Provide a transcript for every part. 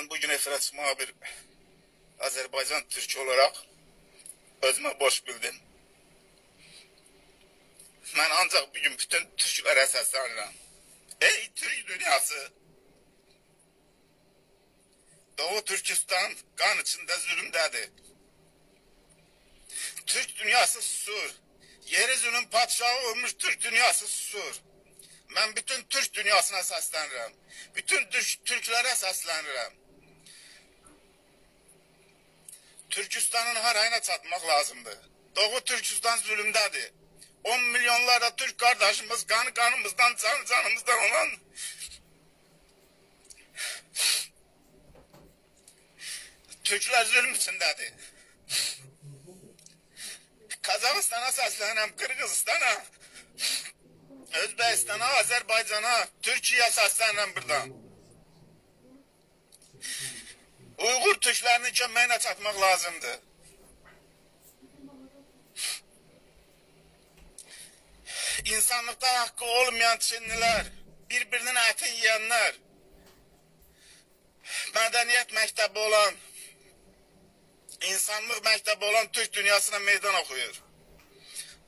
Mən bugün efirə çıxmağa bir Azərbaycan türkü olaraq özümə boş bildim. Mən ancaq bugün bütün türklərə səslənirəm. Ey Türk dünyası! Doğu Türkistan qan içində zülümdədir. Türk dünyası susur. Yeryüzünün padşahı olmuş Türk dünyası susur. Mən bütün Türk dünyasına səslənirəm. Bütün Türklərə səslənirəm. Türkistanın harayına çatmaq lazımdır. Doğu Türkistan zülümdədir. 10 milyonlarla Türk kardeşimiz kanı kanımızdan, canı canımızdan olan Türkler zulüm içindədir. Kazakistan'a səslənirəm, Kırgızistan'a, Özbekistan'a, Azerbaycan'a, Türkiye'ye səslənirəm buradan. Uyğur Türklərinin köməyinə çatmaq lazımdır. İnsanlıqda haqqı olmayan Çinlilər, bir-birinin ətini yiyənlər, mədəniyyət məktəbi olan, insanlıq məktəbi olan Türk dünyasına meydan oxuyur.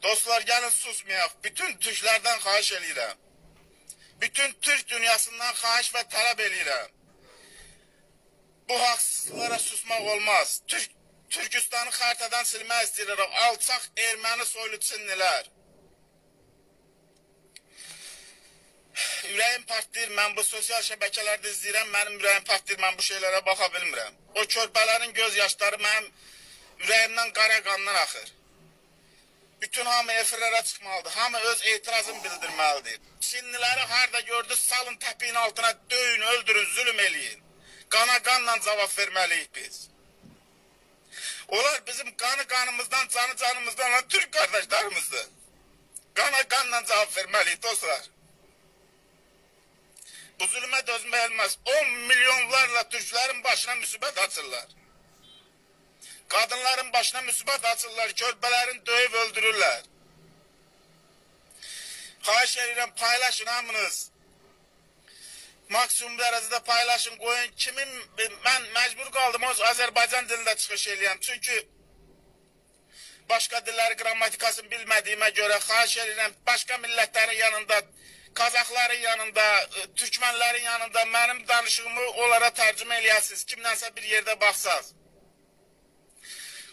Dostlar, gəlin susmayaq. Bütün türklərdən xahiş eləyirəm. Bütün Türk dünyasından xahiş və tələb eləyirəm. Bu haqsızlıqlara susmaq olmaz. Türkistanı xəritadan silmək istəyirlər. Alçaq erməni soylu Çinlilər. Ürəyim partlayır, mən bu sosial şəbəkələrdə izləyirəm, mənim ürəyim partlayır, mən bu şeylərə baxa bilmirəm. O körpələrin göz yaşları mənim ürəyimdən qara qandan axır. Bütün hamı efirlərə çıxmalıdır, hamı öz etirazını bildirməlidir. Çinliləri harda gördünüz, salın təpiyin altına, döyün, öldürün, zülüm eləyin. Qana qanla cavab verməliyik biz. Onlar bizim qanı qanımızdan, canı canımızdan olan Türk qardaşlarımızdır. Qana qanla cavab verməliyik dostlar. Bu zulmə dözmək olmaz. 10 milyonlarla Türklərin başına müsibət açırlar. Qadınların başına müsibət açırlar, körpələrini döyüb öldürürlər. Xahiş edirəm, paylaşın hamınız. Maksimum dərəcədə paylaşın, qoyun. Kimin, mən məcbur qaldım, Azərbaycan dilində çıxış eləyəm. Çünki başqa dilləri qrammatikasını bilmədiyimə görə xahiş edirəm, başqa millətlərin yanında, Qazaxların yanında, Türkmənlərin yanında mənim danışığımı onlara tərcümə eləyəsiniz. Kimdənsə bir yerdə baxsaz.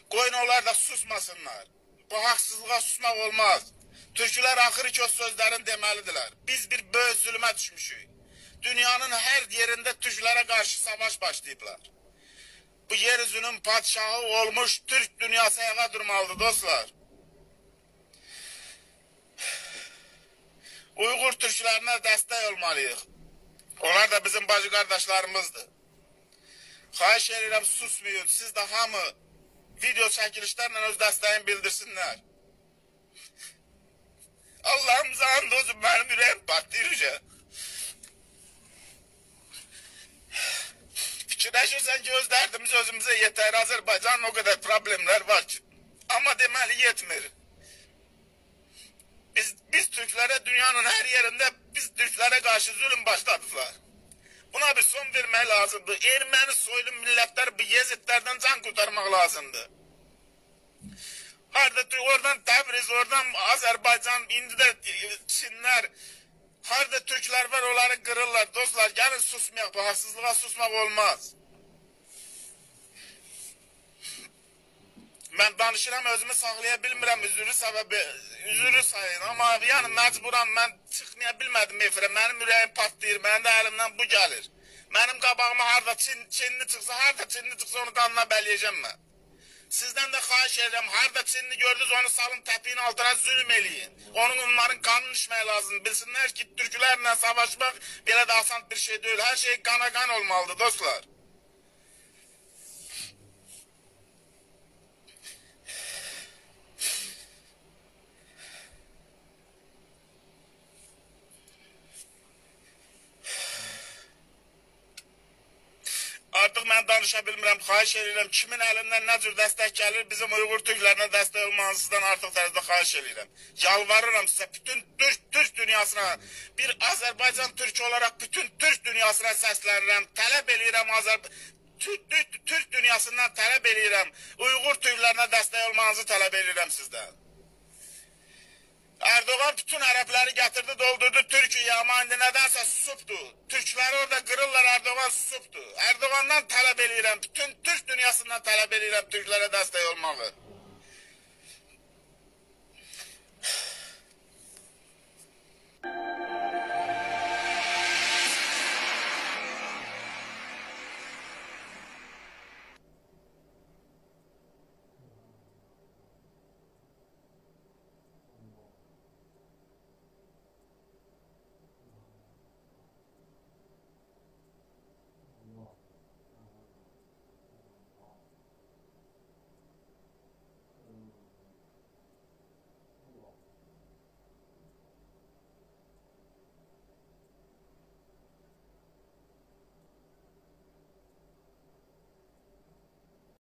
Qoyun onlar da susmasınlar. Bu haqsızlığa susmaq olmaz. Türklər axırı ki o sözlərini deməlidirlər. Biz bir böyük zülmə düşmüşük. Dünyanın hər yerində türklərə qarşı savaş başlayıblar. Bu yeryüzünün padşahı olmuş Türk dünyası ayağa durmalıdır dostlar. Uyğur türklərinə dəstək olmalıyıq. Onlar da bizim bacı qardaşlarımızdır. Xahiş edirəm, susmayın. Siz də hamı video çəkilişlərlə öz dəstəyini bildirsinlər. Allah'ımıza and olsun, mənim ürəyim partlayır. Fikirləşirsən ki, öz dərdimiz özümüzə yetər. Azərbaycanın o qədər problemlər var ki. Amma deməli yetmir. Biz Türklərə dünyanın hər yerində biz Türklərə qarşı zülüm başladılar. Buna bir son vermək lazımdır. Erməni soylu millətlər bu yezidlərdən can qurtarmaq lazımdır. Harda oradan Təbriz, oradan Azərbaycan, indi də Çinlər, harda Türklər var onları qırırlar. Dostlar, gəlin susmayaq, bu haqsızlığa susmaq olmaz. Mən danışıram, özümü saxlaya bilmirəm, üzürü səbəbi, üzürü sayın. Amma yəni məcburam, mən çıxmaya bilmədim efirə. Mənim ürəyim partlayır, mənim də əlimdən bu gəlir. Mənim qabağıma harda Çinli çıxsa, harda Çinli çıxsa onu qanına bələyəcəm mən. Sizdən də xahiş edirəm, harda Çinli gördünüz, onu salın təpiyin altına zülm eləyin. Onların qanını içmək lazımdır. Bilsinlər ki, türklərlə savaşmaq belə də asan bir şey deyil. Hər şey qana qan olmalıdır, dostlar. Artıq mən danışa bilmirəm. Xahiş edirəm, kimin əlindən nə cür dəstək gəlir, bizim Uyğur türklərinə dəstək olmağınızı sizdən artıq dərəcədə xahiş edirəm. Yalvarıram sizə, bütün Türk dünyasına, bir Azərbaycan türkü olaraq bütün Türk dünyasına səslənirəm, tələb eləyirəm Türk dünyasından tələb eləyirəm, Uyğur türklərinə dəstək olmağınızı tələb eləyirəm sizdən. Erdoğan bütün ərəbləri gətirdi, doldurdu Türkiyəyə, amma indi nədənsə susubdu. Türkləri orada qırırlar, Erdoğan susubdu. Erdoğandan tələb eləyirəm, bütün Türk dünyasından tələb eləyirəm türklərə dəstək olmağı.